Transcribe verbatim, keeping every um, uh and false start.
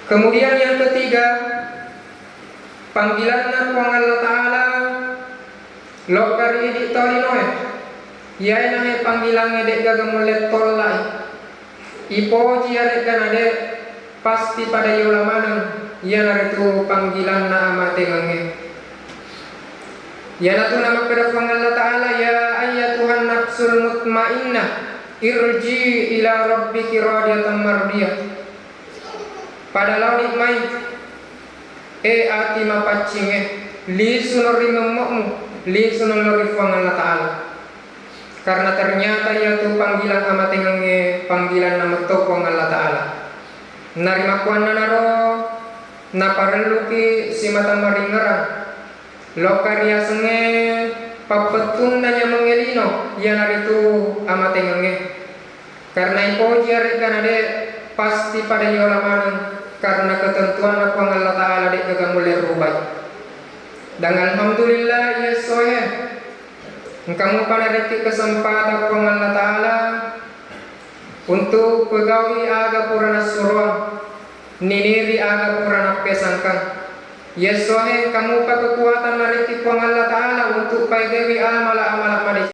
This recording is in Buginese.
Kemudian yang ketiga, panggilanna Puang Allah Ta'ala lokka ri idi tolinoe. Iyae nahe panggilangnge de'gaga mulle tollai. Ipoji yare'ga nade, pasti pada yola maneng, iyanaritu panggilanna amatengengnge. Iyanatu namakkeda Puang Allah Ta'ala, "Ya ayyatuhan nafsul mutmainnah, irji ila rabbiki radiyatan mardiyah." Pada laoni mai, e ati mapaccingnge, lisuno ri memme'mu, lisuno lao ri Puang Allah Ta'ala. Karena ternyata iyatu panggilan amatengengnge panggilanna metto Puang Allah Ta'ala. Narimakkuannanaro naparelluki simata maringngerang lokka riasengnge pappettunna nyamengnge lino, iyanaritu amatengengnge. Karena ipoji yare'ga nade, pasti pada yola maneng, karena ketentuanna Puang Allah Ta'ala de'gaga mulle rubai. Dan alhamdulillah, iya essoe engka mupa narekki kesempatan Puang Allah Ta'ala untuk pegaui aga pura nassuroang, niniri aga pura nappesangkang. Iya essoe engka mupa kekuatan narekki Puang Allah Ta'ala untuk paegaui amala-amala madeceng.